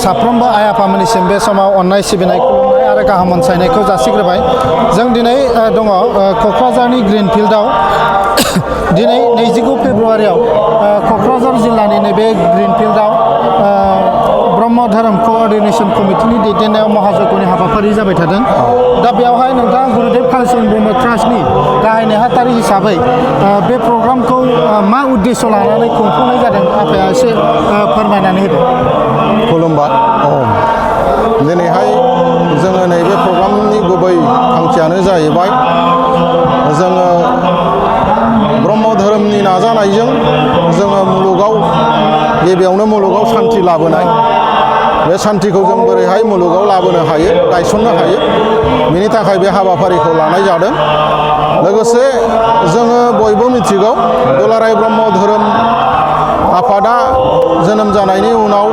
साफ्रोमबो आइ आफामोननिसिम बे समाव अननाय सिबिनाय खुलुमनाय आरो गाहाम अनसायनायखौ जासिग्रोबाय। जों दिनै दङ क'क्राझारनि ग्रीन फिल्डआव दिनै 29 फेब्रुआरियाव क'क्राझार जिल्लानि नैबे ग्रीन फिल्डआव ब्रह्म धोरोम क'अर्डिनेशन कमिटिनि दैदेननायाव महाजगनि हाबाफारि जाबाय थादों। दा बेवहाय नोंथाङा गुरुदेव कालीचरण ब्रह्म ट्रास्टनि गाहाय नेहाथारि हिसाबै बे प्रग्रामखौ मा उद्देश्य लानानै खुंफुंनाय जादों आफाया एसे फोरमायनानै होदो। खुलुमबाय। दिनैहाय जोङो नैबे प्रग्रामनि गुबै थांखियानो जाहैबाय जोङो ब्रह्म धोरोमनि नाजानायजों जोङो मुलुगाव गिबियावनो मुलुगाव सान्थि लाबोनाय। बे सान्थिखौ जों बोरैहाय मुलुगाव लाबोनो हायो, गायसननो हायो, बिनि थाखाय बे हाबाफारिखौ लानाय जादों। लोगोसे जोङो बयबो मिथिगौ दुलाराय ब्रह्म धोरोम आफादा जोनोम जानायनि उनाव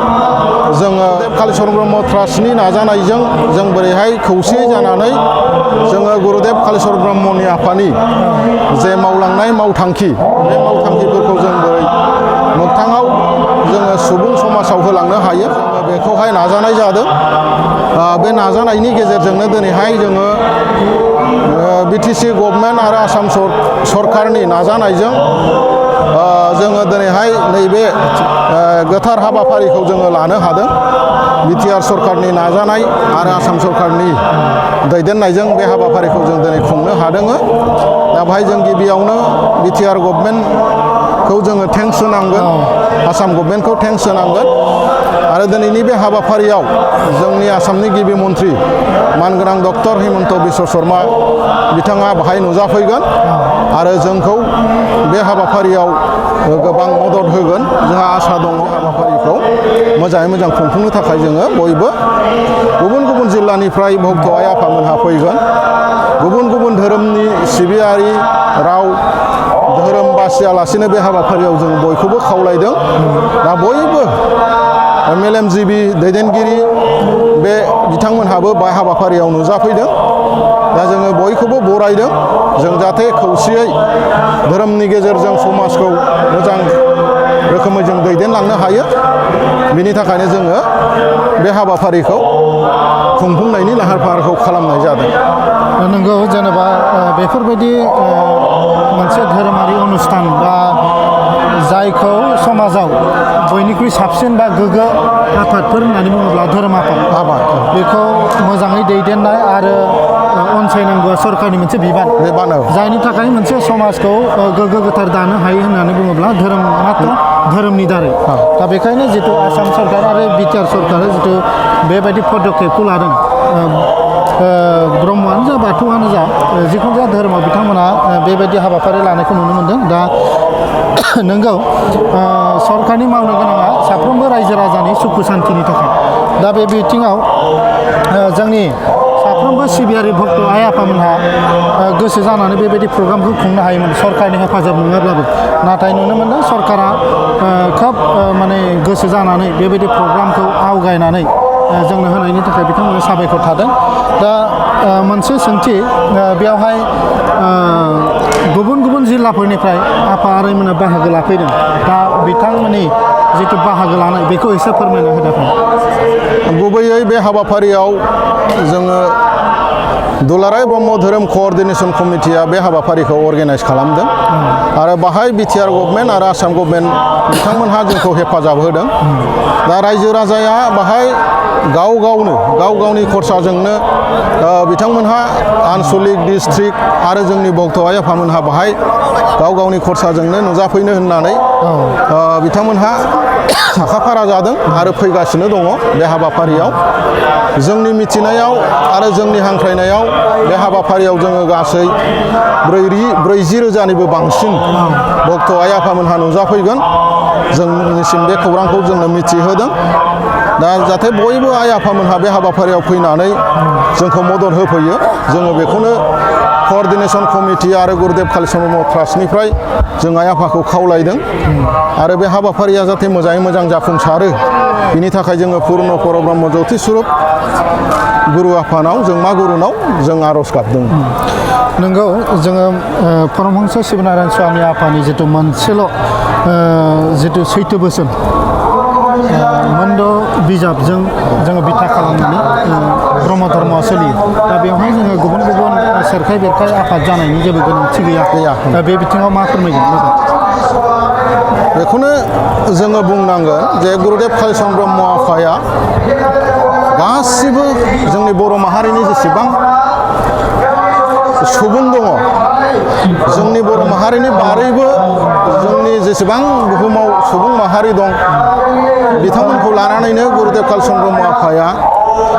जोङो कालीचरण ब्रह्म ट्रास्टनि नाजानायजों जों बोरैहाय खौसेयै जानानै जोङो गुरुदेव कालीचरण ब्रह्मनि आफानि जे मावलांनाय मावथांखि, बे मावथांखिफोरखौ जों बोरै मोगथाङाव जोङो सुबुं समाजाव होलांनो हायो, जोङो बेखौहाय नाजानाय जादों। बे नाजानायनि गेजेरजोंनो दिनैहाय जोङो बिटिसि गभर्नमेन्ट आरो आसाम सरकारनि नाजानायजों जोङो दिनैहाय नैबे गोथार हाबाफारिखौ जोङो लानो हादों। बिटिआर सरकारनि नाजानाय आरो आसाम सरकारनि दैदेननायजों बे हाबाफारिखौ जों दिनै खुंनो हादों। दा बेहाय जों गिबियावनो बिटिआर गभर्नमेन्टखौ जोङो थेंक्स होनांगोन, आसाम गभर्नमेन्टखौ थेंक्स होनांगोन। आरो दिनैनि बे हाबाफारियाव जोंनि आसामनि गिबि मन्त्रि मानगोनां डक्टर हिमन्त बिश्व शर्मा बिथाङा बाहाय नुजाफैगोन आरो जोंखौ बे हाबाफारियाव गोबां मदद होगोन। जोंहा आसा दङ हाबाफारिखौ मोजाङै मोजां खुंफुंनो थाखाय जोङो बयबो गुबुन गुबुन जिल्लानिफ्राय भक्त आइ आफामोनहा फैगोन। गुबुन गुबुन धोरोमनि सिबियारि राव धोरोम बासियालासिनो बे हाबाफारियाव जों बयखौबो खावलायदों। दा बयबो मेलेमजिबि दैदेनगिरि बे बिथांमोनहाबो बे हाबाफारियाव नुजाफैदों। दा जोङो बयखौबो बरायदों। जों जाहाथे खौसेयै धोरोमनि गेजेरजों समाजखौ मोजां रोखोमै जों दैदेनलांनो हायो, बिनि थाखायनो जोङो बे हाबाफारिखौ खुंफुंनायनि लाहार फाहारखौ खालामनाय जादों। नंगौ, जेनेबा बेफोरबायदि मोनसे धोरोमारि अनुष्ठान बा जायखौ समाजाव बयनिख्रुइ साबसिन बा गोग्गो आफादफोर होननानै बुङोब्ला धोरोम आफाद बेखौ मोजाङै दैदेननाय आरो अनसायनांगौआ सरकारनि मोनसे बिबान, जायनि थाखाय मोनसे समाजखौ गोग्गो गोथार दानो हायो होननानै बुङोब्ला धोरोम मात्र धोरोमनि दारै। दा बेखायनो जिथु आसाम सरकार आरो बिटिआर सरकारा जिथु बेबायदि पदक्षेपखौ लादों, ब्रह्मआनो जा बाथौआनो जा जिखुनु जाया धोरोमाव बिथांमोना बेबायदि हाबाफारि लानायखौ नुनो मोनदों। दा नोंगौ, सरकारनि मावनो गोनाङा साफ्रोमबो रायजो राजानि सुखु सान्थिनि थाखाय। दा बे बिथिङाव जोंनि साफ्रोमबो सिबियारि भक्त आइ आफामोनहा गोसो जानानै बेबायदि प्रग्रामखौ खुंनो हायोमोन सरकारनि हेफाजाब नङाब्लाबो। नाथाय नुनो मोनदों सरकारा खोब माने गोसो जानानै बेबायदि प्रग्रामखौ आवगायनानै जोंनो होनायनि थाखाय बिथांमोननो साबायखर थादों। दा मोनसे सोंथि, बेयावहाय गुबुन गुबुन जिल्लाफोरनिफ्राय आफा आरैमोना बाहागो लाफैदों। दा बिथांमोननि जिथु बाहागो लानाय बेखौ एसे फोरमायना होदो। गुबैयै बे हाबाफारियाव जोङो दुलाराय ब्रह्म धोरोम क'अर्डिनेशन कमिटिया बे हाबाफारिखौ अर्गेनाइज खालामदों आरो बाहाय बिटिआर गभर्नमेन्ट आरो आसाम गभर्नमेन्ट बिथांमोनहा जोंखौ हेफाजाब होदों। दा रायजो राजाया बाहाय गाव गावनि खरसाजोंनो बिथांमोनहा आनसलिक डिस्ट्रिक्ट आरो जोंनि भक्त आइ आफामोनहा बाहाय गाव गावनि खरसाजोंनो नुजाफैनो होननानै बिथांमोनहा साखाफारा जादों आरो फैगासिनो दङ बे हाबाफारियाव। जोंनि मिथिनायाव आरो जोंनि हांख्रायनायाव बे हाबाफारियाव जोङो गासै 40 रोजानिबो बांसिन भक्त आइ आफामोनहा नुजाफैगोन। जोंनिसिम बे खौरांखौ जोंनो मिथिहोदों। दा जाहाथे बयबो आइ आफामोनहा बे हाबाफारियाव फैनानै जोंखौ मदद होफैयो, जोङो बेखौनो क'अर्डिनेशन कमिटि आरो गुरुदेव कालीचरण ब्रह्म ट्रास्टनिफ्राय जों आइ आफाखौ खावलायदों। आरो बे हाबाफारिया जाहाथे मोजाङै मोजां जाफुंसारो, बिनि थाखाय जोङो पुर्न परब्रह्म ज्योति स्वरूप गुरु आफानाव जोंमा गुरुनाव जों आर'ज गाबदों। नंगौ, जोङो परमहंस शिबनारायण स्वामी आफानि जिथु मोनसेल' जिथु सैथो बोसोन मोनद' बिजाबजों जोङो बिथा खालामनानै ब्रह्म धर्मआ सोलियो दा बेवहाय जोङो गुबुन गुबुन सेरखाय बेरखाय आफाद जानायनि जेबो गोनांथि गैया दा बे बिथिङाव मा फोरमायगोन लोगो बेखौनो जोङो बुंनांगोन जे गुरुदेब कालिचरन ब्रह्म आफाया गासिबो जोंनि बर' माहारिनि जेसेबां सुबुं दङ जोंनि बर' माहारिनि बारैबो जोंनि जेसेबां बुहुमाव सुबुं माहारि दं बिथांमोनखौ लानानैनो गुरुदेब कालिचरन ब्रह्म आफाया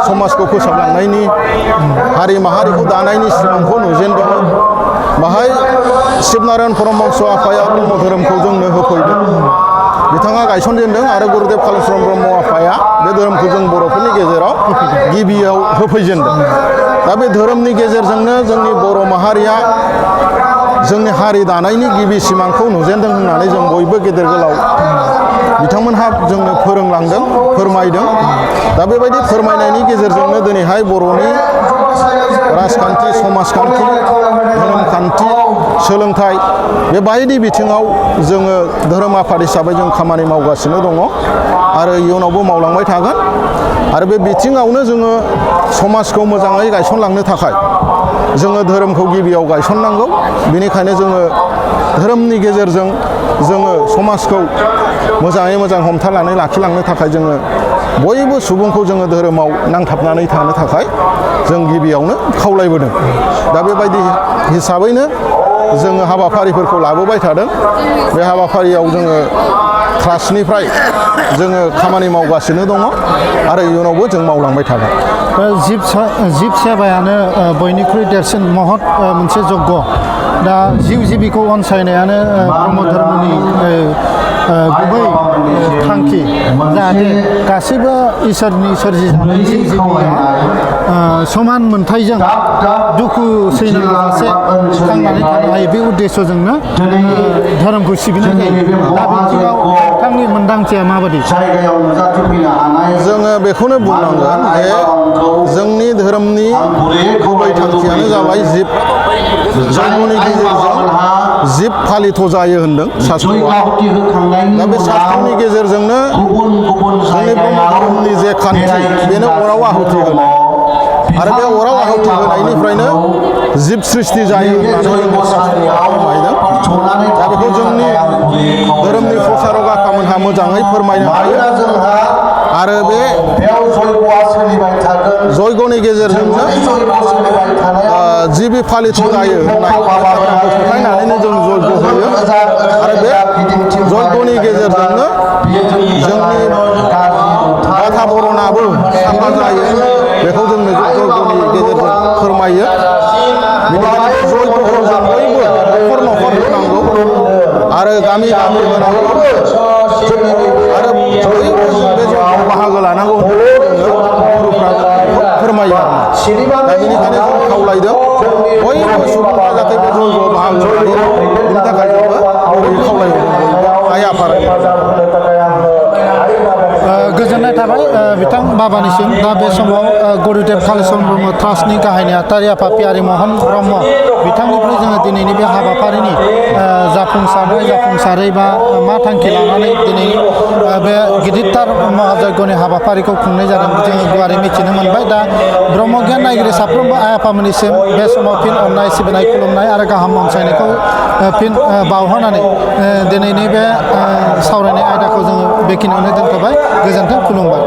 समाजखौ फोसाबलांनायनि हारि माहारिखौ दानायनि सिमांखौ नुजेनदोंमोन बाहाय शिबनारायण परमहंस आफाया ब्रह्म धोरोमखौ जोंनो होफैदों बिथाङा गायसनजेनदों आरो गुरुदेब कालिचरन ब्रह्म आफाया बे धोरोमखौ जों बर'फोरनि गेजेराव गिबियाव होफैजेनदों दा बे धोरोमनि गेजेरजोंनो जोंनि बर' माहारिया जोंनि हारि दानायनि गिबि सिमांखौ नुजेनदों होननानै जों बयबो गेदेर गोलाव बिथांमोनहा जोंनो फोरोंलांदों फोरमायदों दा बेबायदि फोरमायनायनि गेजेरजोंनो दिनैहाय बर'नि राजखान्थि समाजखान्थि धोरोमखान्थि सोलोंथाइ बेबायदि बिथिङाव जोङो धोरोम आफाद हिसाबै जों खामानि मावगासिनो दङ आरो इयुनावबो मावलांबाय थागोन आरो बे बिथिङावनो जोङो समाजखौ मोजाङै गायसनलांनो थाखाय जोङो धोरोमखौ गिबियाव गायसननांगौ बेनिखायनो जोङो धोरोमनि गेजेरजों जोङो समाजखौ मोजाङै मोजां हमथानानै लाखिलांनो थाखाय जोङो बयबो सुबुंखौ जोङो धोरोमाव नांथाबनानै थानो थाखाय जों गिबियावनो खावलायबोदों दा बेबायदि हिसाबैनो जोङो हाबाफारिफोरखौ लाबोबाय थादों बे हाबाफारियाव जोङो ट्रास्टनिफ्राय जोङो खामानि मावगासिनो दङ आरो इयुनावबो जों मावलांबाय थागोन जिब सेबायानो बयनिख्रुइ देरसिन महत मोनसे जग्य दा जिउ जिबिखौ अनसायनायानो ब्रह्म धर्मनि गुबै थांखि जाहाथे गासैबो इसोरनि सोरजिजानाय जिउ जिबिया समान मोनथायजों दुखु सैनाङालासे थांनानै थानो हायो बे उद्देশ্যजोंनो धोरोमखौ सिबिनाय जायो दा बिथिङाव नोंथांनि मोन्दांथिया माबायदि जोङो बेखौनो बुंनांगोन जे जोंनि धोरोमनि गुबै थांखियानो जाबाय जिब जन्मनि गेजेरजों जिब फालिथ' जायो होनदों शास्त्रआ दा बे शास्त्रनि गेजेरजोंनो जोंनि ब्रह्म धर्मनि जे खान्थि बेनो अराव आहुति होनाय आरो बे अराव आहुति होनायनिफ्रायनो जिब सृष्टि जायो होननानै जोङो शास्त्रआ फोरमायदों दा बेखौ जोंनि धोरोमनि प्रसारक आफामोनहा मोजाङै फोरमायनो हायो आरो बे जयग'नि गेजेरजोंनो जिबि फालिथ' जायो होननाय बाथ्राखौ फोथायनानैनो जों जयग' होयो आरो बे जयग'नि गेजेरजोंनो जोंनि वाताबरनाबो साफा जायो बेखौ जोंनो जयग'नि गेजेरजों फोरमायो बेनिखायनो जयग'खौ जों बयबो न'खर न'खर होनांगौ आरो गामि गामि होनांगौ आरो बयबो जों बे जयग'आव बाहागो लानांगौ होननानै जोङो गुरुफ्रा फोरमायो दा बेनिखायनो जों खावलायदों बयबो सुबुंफ्रा जाहाथे बे जयग'आव बाहागो लायो बेनि थाखाय जोङो खावलायदों आइ आफा गोजोननाय थाबाय बिथां बाबानिसिम दा बे समाव गुरुदेब कालिचरन ब्रह्म ट्रास्टनि गाहाय नेहाथारि आफा पियारि महन ब्रह्म बिथांनिफ्राय जोङो दिनैनि बे हाबाफारिनि जाफुंसारै बा मा थांखि लानानै दिनै बे गिदिरथार महायज्ञनि हाबाफारिखौ खुंनाय जादों जोङो गुवारै मिथिनो मोनबाय दा ब्रह्म गियान नायगिरि साफ्रोमबो आइ आफामोननिसिम बे समाव फिन अननाय सिबिनाय खुलुमनाय आरो गाहाम अनसायनायखौ फिन बावहरनानै दिनैनि बे सावरायनाय आयदाखौ जोङो बेखिनियावनो दोनथ'बाय गोजोन्थों खुलुमबाय